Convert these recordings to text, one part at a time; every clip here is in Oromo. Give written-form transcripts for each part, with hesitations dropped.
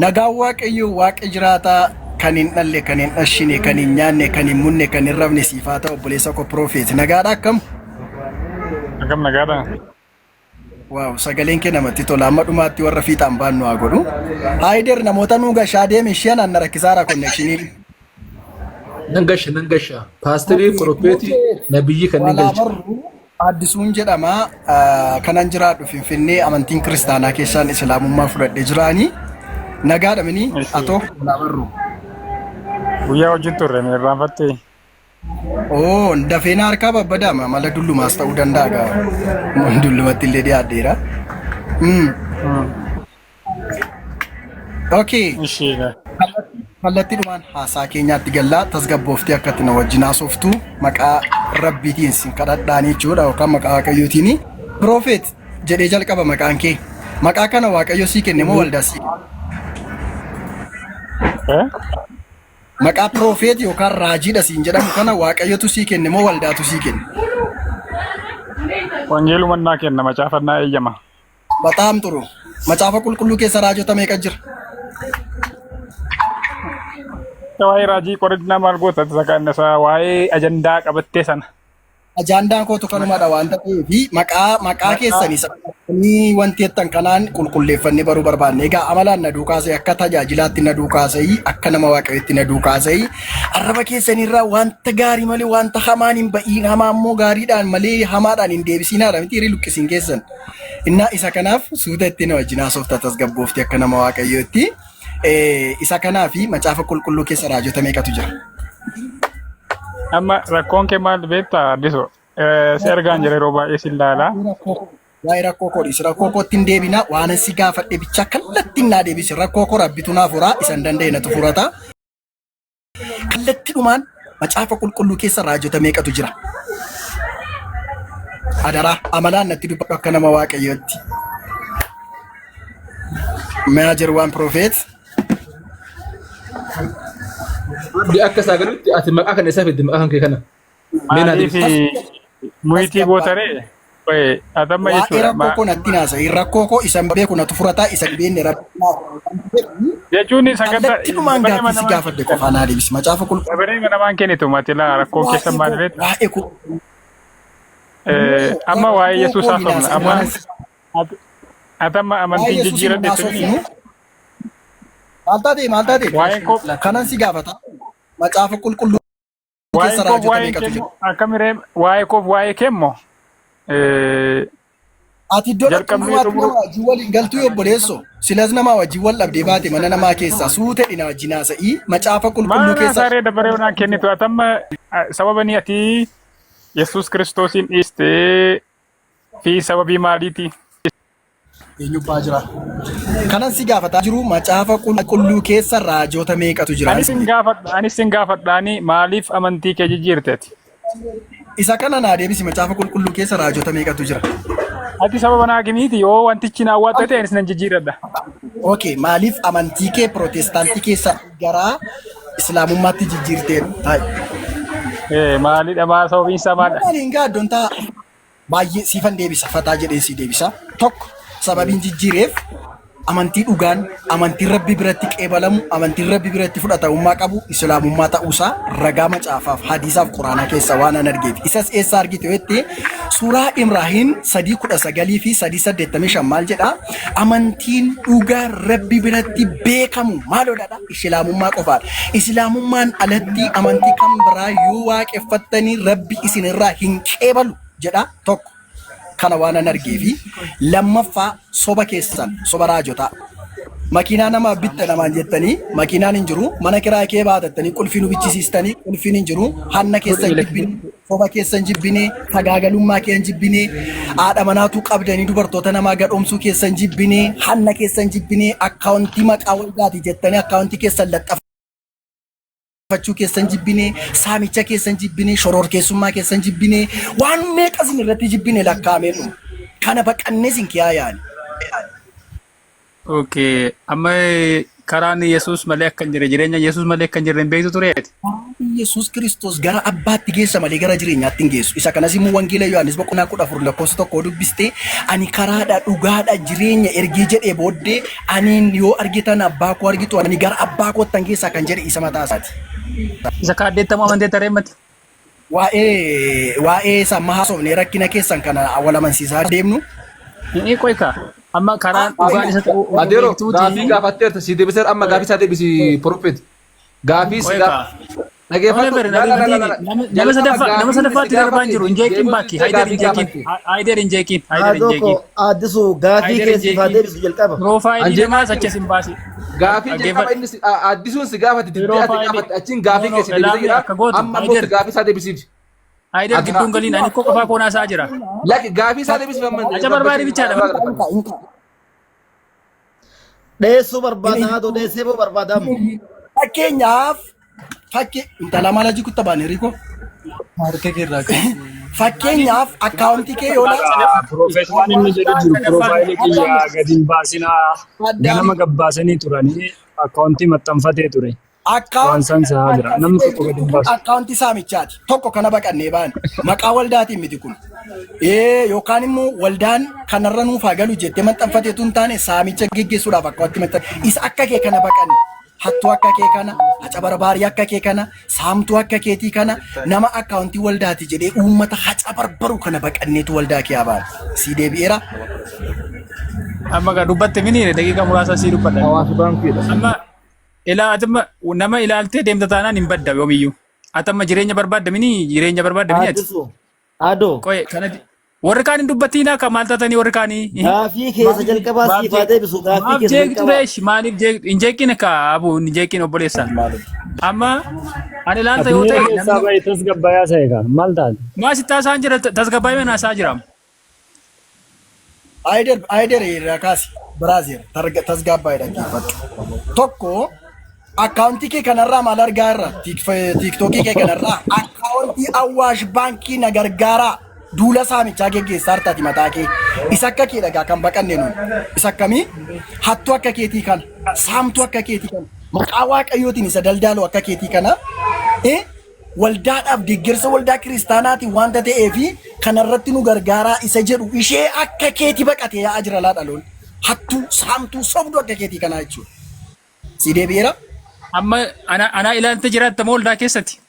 Nagaan Waaqayyoo Waaqa jiraataa kan hin dhalle, kan hin dhashine, kan hin nyaanne, kan hin munne, kan hin rafne siif haa ta'u obboleessa koo Prophet. Nagaadha akkam? Akkam nagaadha? Waaw sagaleen kee namatti tola amma dhumaatti warra fiixaan baannu haa godhu. Haayider namoota nuu gashaa deemi ishee anaan na rakkisaara connectioniin. Nan gasha nan gasha. Paasterii, qoropheetii, nabiyyi kanneen Walaa galcha. barru Addisuun jedhama. Kanan jiraadhu Finfinnee amantiin kiristaanaa keessaan islaamummaa fudhadhe jiraani. Nagaadha mini Ishi. atoo walaa barru. Guyyaa wajjin turre mee irraanfattee? Oo dafee na harkaa babbadaama mala dullumaas ta'uu danda'a gaa. Dullumatti illee dhiyaadheera. Okay. Ishii gaa. Kallattiidhumaan haasaa keenyaatti gallaa tasgabbooftee akka itti na wajjin haasoftu maqaa rabbiitiin sin kadhadhaanii jechuudha yookaan maqaa waaqayyootiin. Piroofeet jedhee jalqaba maqaan kee. Maqaa kana waaqayyo sii kenne moo waldaa sii kenne? Eh? Maqaa piroofeet yookaan raajiidha siin jedhamu kana waaqayyotu sii kenne moo waldaatu sii kenne? Wangeeluma naa kenna macaafannaa eeyyama. Baxaam xuru. Macaafa qulqulluu keessa raajota meeqa jira? Waa'ee raajii qorannaa maal goota isa kan isa waa'ee ajandaa qabattee sana. Ajaandaan kootu kanumadha waan ta'eef maqaa maqaa keessanii sababni wanti jettan kanaan qulqulleeffannee baruu barbaanne. Egaa amalaan na duukaasee akka tajaajilaatti na duukaasee akka nama waaqayyootti na duukaasee arraba keessanirraa wanta gaarii malee wanta hamaan hin ba'iin hamaa immoo gaariidhaan malee hamaadhaan hin deebisiinaadha miti hirii luqqisiin keessan. Innaa isa kanaaf suuta itti na wajjin haasofta tasgabboofti akka nama waaqayyootti. Isa kanaaf macaafa qulqulluu keessa raajota meeqatu jira? Amma rakkoon kee maal beektaa Addiso? Si argaan jira yeroo baay'ee si ilaala. Waa'ee rakkoo koo dhiisi. Rakkoo kootti hin deebina. Waan si gaafadhe bichaa kallattiin naa deebisi. Rakkoo koo rabbitu naa furaa. Isa hin danda'e natu furata. Kallattiidhumaan macaafa qulqulluu keessa raajota meeqatu jira? Adaraa amalaan natti dubbadhu akka nama waaqayyootti. Major one prophet. Abdi akka isaa galutti ati maqaa kana isaa fidde maqaa kan kee kana. Mee naa Maaliif deebisi. muyitii gootaree? Wayee atamma Waa'ee jechuudha. rakkoo koo natti haasa'e. Rakkoo koo isan beeku natu furataa isan beekne rabbi naa furata. Jechuun sagantaa Kallattiidhumaan dabaree gaaffii si namaan gaafadhe qofaa naa deebisi. Macaafa qulqulluu dabaree namaan kennitu matilaa rakkoon waa'ee keessan maal koo beekta? waa'ee koo Amma waa'ee rakkoo Yesuus koo hin haasofna. haasa'in Amma waan atamma waa'ee amantiin Yesuus hin jijjiiradhe haasofnu. tuni Maal taate maal taate waa'ee koo kanan si gaafata. Macaafa qulqulluu waa'ee keessa koof raajota waa'ee meeqatu jira? keemmoo akkamiree waa'ee koof waa'ee keemmoo Ati iddoo dhaqxu jalqabnee hundumaatti xumuru nama wajjin waliin galtuu obboleesso. Silas nama wajjin wal dhabdee baate mana namaa keessaa suute dhina wajjin haasa'ii macaafa qulqulluu maal keessa haasaree dabaree onaan kennitu atamma sababanii ati Yesuus Kiristoosiin dhiistee fi sababii maaliiti? eenyubbaa jira. Kanan si gaafataa jiru macaafa qulqulluu keessa raajota meeqatu jira? Anis hin gaafadha anis hin gaafadhaani maaliif amantii kee jijjiirte ati? Isa kana naa deebisi macaafa qulqulluu keessa raajota meeqatu jira? Ati sababa naa kenniti yoo wantichi naa waata ta'e anis nan jijjiiradha. Okay, maaliif amantii kee pirootestaantii keessa gara islaamummaatti jijjiirtee taa'e? Eh, maalidha maa sababiin isaa maalidha? Maali hin gaaddoon ta'a. Baay'ee siifan deebisa fataa jedheen sii deebisa. Tokko sababiin jijjiireef amantii dhugaan amantiin rabbi biratti qeebalamu amantiin rabbi biratti fudhatamummaa qabu islaamummaa ta'uusaa ragaa macaafaaf hadiisaaf quraanaa keessa waan an argeef isas eessa argite yoo jette suuraa Imraahiin 3:19 fi 3:85 maal jedha amantiin dhugaa rabbi biratti beekamu maaloodha islaamummaa qofaadha islaamummaan alatti amantii kan biraa yoo waaqeffattanii rabbi isinirraa hin qeebalu jedha tokko kana waan an argeefi lammaffaa soba keessan soba raajotaa makiinaa nama bitta namaan jettanii makiinaan hin jiru mana kiraa kee baatattanii qulfii nu bichisiistanii qulfiin hin jiru hanna keessan jibbine soba keessan jibbine sagaagalummaa keessan jibbine haadha manaatuu qabdanii dubartoota namaa gadhoomsuu keessan jibbine hanna keessan jibbine akkaawuntii maqaa waldaati jettanii akkaawuntii keessan laxxaf fachuu keessan jibbine, saamicha keessan jibbine, shororkeessummaa keessan jibbine, waan meeqa isin irratti jibbine lakkaa'amee dhumu. Kana baqannee isin kiyaa yaane. Okay, amma Karaan Yesuus malee akka hin jirre, jireenya Yesuus malee akka hin jirre hin beektu tureeti. Karaan Yesuus Kiristoos gara abbaatti geessa malee gara jireenyaatti hin geessu. Isa kanas immoo Wangeela Yohaannis boqonnaa 14 lakkoofsa 1 dubbistee ani karaadha, dhugaadha, jireenya ergii jedhee booddee aniin yoo argitan abbaa koo argitu ani gara abbaa koottan geessa kan jedhe isa mataa isaati. Isa kaaddeettamoo amantee taree mati. Waa'ee isa amma haasofnee rakkina keessan kana wal amansiisaa deemnu. Inni qoy kaa. Amma karaan dhugaan isa ta'uu oduu Adeero beektuuti. gaafii gaafatteerta si deebiseera amma gaafii isaa deebisi prophet. Gaafii si Qoy gaaf kaa. Tole dhageeffadhu. bere La la la la la. nama Jalqaba sadaffaa nama gaafii inni si sadaffaatti darbaan gaafate jiru hin jeeqin deebisuu baakki didee Hayider hin gaafii jeeqin gaafatte. Hayider hin jeeqin Hayider hin Haadhoo jeeqin koo Addisuu gaafii Hayider hin kee siif haa jeeqin deebisu jalqaba. Piroofaayilii An namaas jeeqaa achas jiru. hin baasi. Gaafii jalqaba Dhaggeeffadhu. inni addisuun si gaafate diddee ati Piroofaayilii gaafatte achiin no gaafii no kee si deebisee ilaami jira. akka gootu Amma immoo Hayider gaafii isaa deebisiif. Hayider Ati gidduun galiin ani koo qofaa koonaa isaa jira. Lakki gaafii isaa deebisiif amma Acha barbaade bichaadha. Inka inka. Dheessuu barbaada haadhoo dheessee boo barbaadamu. Fakkeenyaaf fakkii intala maal aji kutta baane Riiko. Harka kee irraa qabu. Fakkeenyaaf akkaawuntii kee yoo laal Prophet waan inni jedhu jiru piroofaayilii kiyya gadi hin baasinaa ganama gabbaasanii turanii akkaawuntii maxxanfatee ture. Waan san sahaa jira. Namni tokko gadi hin baasu. Akkaawuntii saamichaati. Tokko kana baqannee baane. Maqaa waldaatiin miti kun. Ee yookaan immoo waldaan kanarra nuuf haa galu jettee maxxanfateetu hin taane saamicha geggeessuudhaaf akkaawuntii maxxan. Isa akka kee kana baqanne. Hattuu akka kee kana, hacabarbaarii akka kee kana, saamtuu akka keetii kana, nama akkaawuntii waldaati jedhee uummata hacabarbaru kana baqanneetu waldaa kee haa baane. Sii deebi'eera. Amma gaa dubbatte mini daqiiqa muraasa sii dubbadha. Hawaasa baankiidha. Amma ilaa atimma nama ilaaltee deemta taanaan hin badda yoomiyyuu. Atamma jireenya barbaadda mini jireenya barbaadda mini ati. Addisuu Adoo Qoye kanatti warri kaan hin dubbattiinaa kan maal taatanii warri kaanii. gaafii keessa jalqabaa Maaf siif haa deebisu gaafii maaf keessa jeeqxu jalqabaa. reesh maaliif jeeqxu hin jeeqin akka abu hin jeeqin obboleessa. Amma ani ilaalta Ati yoo miira ta'e keessaa namni bahi tasgabbayaa ta'e kaa maal taate? maa sitti haasa'an jira tasgabbaa'ee mana haasa'aa jira. Ayider Ayider irraa kaasi Biraaziil tasgabbaa'ee dhaggeeffadhu. Tokko akkaawuntii kee kanarraa maal argaa irra tiiktookii kee kanarraa akkaawuntii Awaash baankii na gargaaraa duula saamichaa geggeessaa hartaati mataa kee isa akka kee dhagaa kan baqanne nuyi isa akkamii hattuu akka keetii kana saamtuu akka keetii kana maqaa waaqayyootiin isa daldaalu akka keetii kana eh, waldaadhaaf deeggarsa waldaa kiristaanaatiin wanta ta'eefi kanarratti nu gargaaraa isa jedhu ishee akka keetii baqatee yaa'aa jira laa dhaloon hattuu saamtuu sobduu akka keetii kanaa jechuudha. Si deebi'eera. Amma ana ilaalte jiraatta moo waldaa keessatti?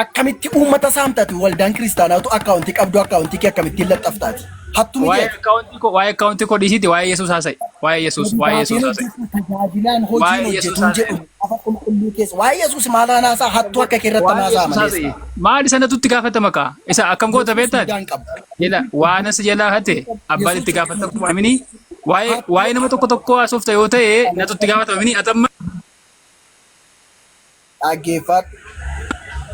Akkamitti uummata saamtati waldaan kiristaanaatu akkaawuntii qabdu akkaawuntii kee akkamittiin laxxaftaati? Hattuu miti Waa'ee ati. akkaawuntii koo waa'ee akkaawuntii koo dhiisiiti waa'ee Yesuus haasa'i. Waa'ee Yesuus waa'ee Yesuus haasa'i. Tajaajilaan hojiin Waa'ee Yesuus hojjetuun haasa'i. jedhu afa qulqulluu keessa waa'ee Yesuus maal haasaa hattuu akka kee irratti Waa'ee haasaa Yesuus malees. haasa'i. Maal isa natti gaafatama kaa? Isa akkam goota Yesuus beektaati? hundaan qabu. Jela waan as jalaa hate abbaan itti gaafatama mini waa'ee waa'ee nama tokko tokkoo haasofta yoo ta'e natu itti gaafatama mini atamma Dhaggeeffadhu.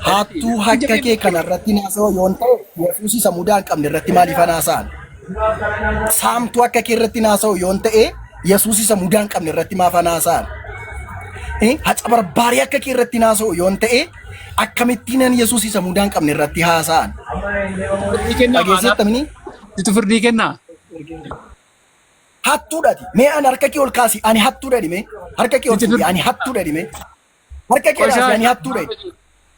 Hattuu akka kee kanarratti haasa'u yoon ta'e Yesuus isa mudaa hin qabne irratti maaliif haasa'an? Saamtuu akka kee irratti haasa'u yoon ta'e Yesuus isa mudaa hin qabne irratti maaf haasa'an? Haca barbaarii akka kee irratti haasa'u yoon ta'e akkamittiin Yesuus isa mudaa hin qabne irratti haasa'an? firdii kennaa Dhageesseetta mini? Situ firdii kennaa? Hattuudhaati. Mee ani harka kee ol kaasi ani hattuudha dhime. Harka kee ol Situ fuudhi firdii ani hattuudha dhime. Harka kee raasi ani hattuudha.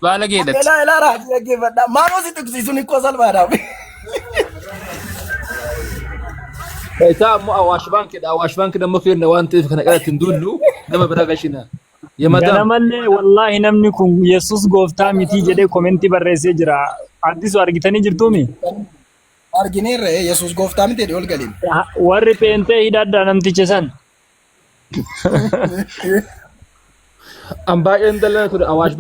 Baala geedhatti. Elaa elaa raasii dhaggeeffadha. Maaloo si tuqsiisuun hikkoo salphaadhaaf. Isaa ammoo Awaash baankiidha. Awaash baankiin ammoo kenna waan ta'eef kana irratti hin duullu nama biraa gashina. Yamadaam. Ganamallee wallaahi namni kun Yesuus gooftaa mitii jedhee komentii barreessee jira. Addisu argitanii jirtuumi? Argineerra Yesuus gooftaa miti jedhee ol galeen. Warri peentee hidhadhaa namticha san. An baay'een dallana ture Awaash